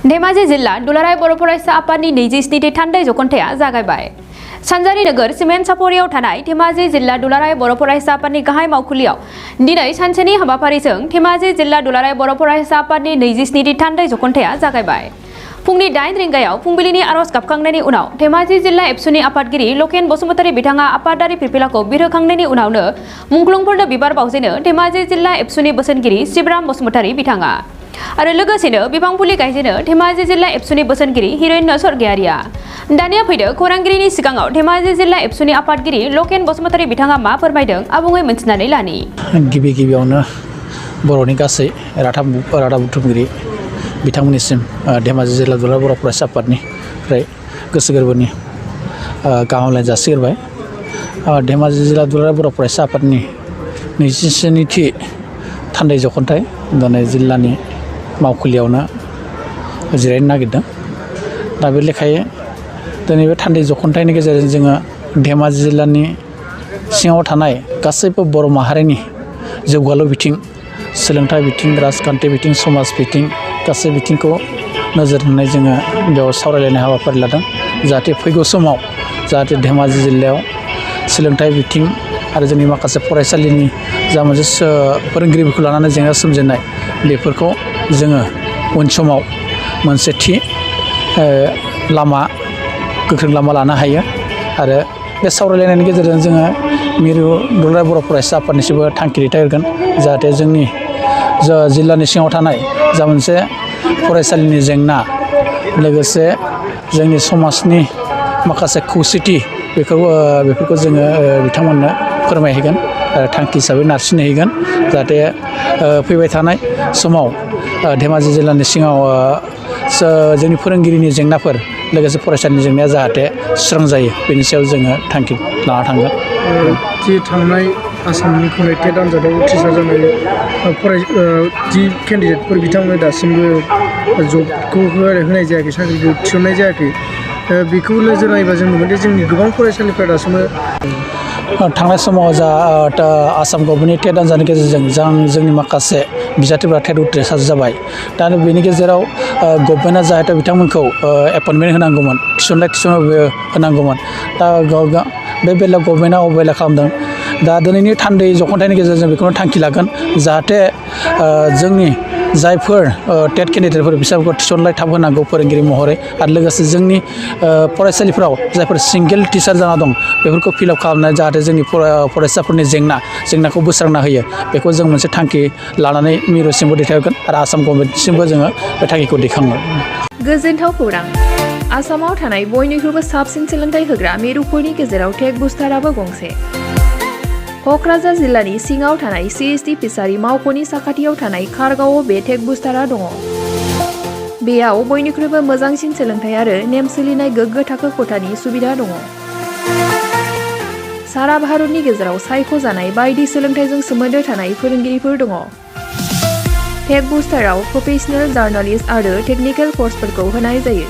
धेमाजि जिल्ला दुलाराय बर' फरायसा आफादनि 27थि थान्दै जख'न्थाया जागायबाय। सानजारि नोगोर सिमेन्ट सापरियाव थानाय धेमाजि जिल्ला दुलाराय बर' फरायसा आफादनि गाहाय मावखुलियाव दिनै सानसेनि हाबाफारिजों धेमाजि जिल्ला दुलाराय बर' फरायसा आफादनि 27थि थान्दै जख'न्थाया जागायबाय। फुंनि 8 रिंगायाव फुंबिलिनि आरज गाबखांनायनि उनाव धेमाजि जिल्ला एबसुनि आफादगिरि लकेन बसुमतारी बिथाङा आफादारि फिरफिलाखौ बिरहोखांनायनि उनावनो मुंख्लंफोरनो बिबार बावजेनो धेमाजि जिल्ला एबसुनि बोसोनगिरि शिबराम बसुमतारी बिथाङा आरो लोगोसेनो बिफां फुलि गायजेनो धेमाजि जिल्ला एबसुनि बोसोनगिरि हिरण्य स्वर्गियारिया। दानिया फैदो खौरांगिरिनि सिगाङाव धेमाजि जिल्ला एबसुनि आफादगिरि लकेन बसुमतारी बिथाङा मा फोरमायदों आबुङै मिन्थिनानै लानि। गिबियावनो बर'नि गासै रादाब बुथुमगिरि बिथांमोननिसिम धेमाजि जिल्ला दुलाराय बर' फरायसा आफादनिफ्राय गोसो गोरबोनि गाहाम हामलायनाय जासिग्रोबाय। धेमाजि जिल्ला दुलाराय बर' फरायसा आफादनि 27थि थान्दै जख'न्थाय दिनै जिल्लानि मावखुलियावनो जिरायनो नागिरदों। दा बे लेखायै दिनै बे थान्दै जख'न्थायनि गेजेरजों जोङो धेमाजि जिल्लानि सिङाव थानाय गासैबो बर' माहारिनि जौगालु बिथिं, सोलोंथाइ बिथिं, राजखान्थि बिथिं, समाज बिथिं गासै बिथिंखौ नोजोर होनानै जोङो बेयाव सावरायलायनाय हाबाफारि लादों। जाहाथे फैगौ समाव जाहाथे धेमाजि जिल्लायाव सोलोंथाइ बिथिं आरो जोंनि माखासे फरायसालिनि जा मोनसे फोरोंगिरिफोरखौ लानानै जेंना सोमजिनाय बेफोरखौ जोङो उन समाव मोनसे थि लामा गोख्रों लामा लानो हायो। आरो बे सावरायलायनायनि गेजेरजों जोङो मिरु दुलाराय बर' फरायसा आफादनिसिमबो थांखि दैथायहरगोन जाहाथे जोंनि जिल्लानि सिङाव थानाय जा मोनसे फरायसालिनि जेंना लोगोसे जोंनि समाजनि माखासे खौसेथि बेफोरखौ जोङो बिथांमोननो फोरमायहैगोन आरो थांखि हिसाबै नारसिनहैगोन जाहाथे फैबाय थानाय समाव धेमाजि जिल्लानि सिङाव जोंनि फोरोंगिरिनि जेंनाफोर लोगोसे फरायसालिनि जेंनाया जाहाथे सुस्रां जायो बेनि सायाव जोङो थांखि लाना थांगोन। जि थांनाय आसामनि टेट आनजादाव उथ्रिसार जानाय जि केन्डिडेटफोर बिथांमोना दासिमबो जबखौ होनाय जायाखै, साख्रिखौ थिसननाय जायाखै। बेखौ नोजोर नायोबा जों नुगोन दि जोंनि गोबां फरायसालिफ्रा दासिमबो थांनाय समाव जा आसाम गभर्नमेन्टनि टेट आनजादनि गेजेरजों जोंनि माखासे बिजाथिफोरा टेट उथ्रिसार जाबाय। दा बेनि गेजेराव गभर्नमेन्टआ जाहाथे बिथांमोनखौ एपइन्टमेन्ट होनांगौमोन, थिसननाय होनांगौमोन। दा बे बेलायाव गभर्नमेन्टआ अबहेला खालामदों। दा दिनैनि थान्दै जख'न्थायनि गेजेरजों बेखौनो थांखि लागोन जाहाथे जोंनि जायफोर टेट केन्डिडेटफोर बिसोरखौ थिसनलाय थाब होनांगौ फोरोंगिरि महरै आरो लोगोसे जोंनि फरायसालिफ्राव जायफोर सिंगेल टिचार जाना दं बेफोरखौ फिलआप खालामनाय जाहाथे जोंनि फरायसाफोरनि जेंनाखौ बोस्रांना होयो बेखौ जों मोनसे थांखि लानानै मिरुसिमबो दैथायहरगोन आरो आसाम गभर्नमेन्टसिमबो जोङो बे थांखिखौ दैखांगोन। गोजोनथाव खौरां। आसामाव थानाय बयनिख्रुइबो साबसिन सोलोंथाइ होग्रा मिरुफोरनि गेजेराव टेक बुस्टाराबो गंसे। क'क्राझार जिल्लानि सिङाव थानाय CST फिसारि मावख'नि साखाथियाव थानाय खारगावआव बे टेक बुस्टारा दङ। बेयाव बयनिख्रुइबो मोजांसिन सोलोंथाइ आरो नेम सोलिनाय गोग्गो थाखो खथानि सुबिदा दङ। सारा भारतनि गेजेराव सायख'जानाय बायदि सोलोंथाइजों सोमोन्दो थानाय फोरोंगिरिफोर दङ। टेक बुस्टाराव प्रफेशनेल, जार्नालिस्ट आरो टेकनिकेल कर्सफोरखौ होनाय जायो।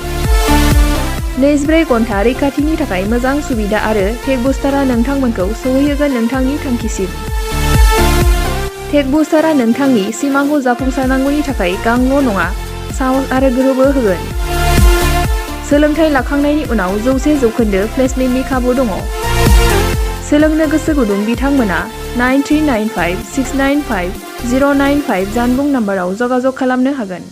24 घन्टा रैखाथिनि थाखाय मोजां सुबिदा आरो टेक बुस्टारा नोंथांमोनखौ सौहैहोगोन नोंथांनि थांखिसिम। टेक बुस्टारा नोंथांनि सिमांखौ जाफुंसारनांगौनि थाखाय गांल' नङा, साहस आरो गोहोबो होगोन। सोलोंथाइ लाखांनायनि उनाव 100% प्लेसमेन्टनि खाबु दङ। सोलोंनो गोसो गुदुं बिथांमोना 9395695095 जानबुं नाम्बाराव जगाजग खालामनो हागोन।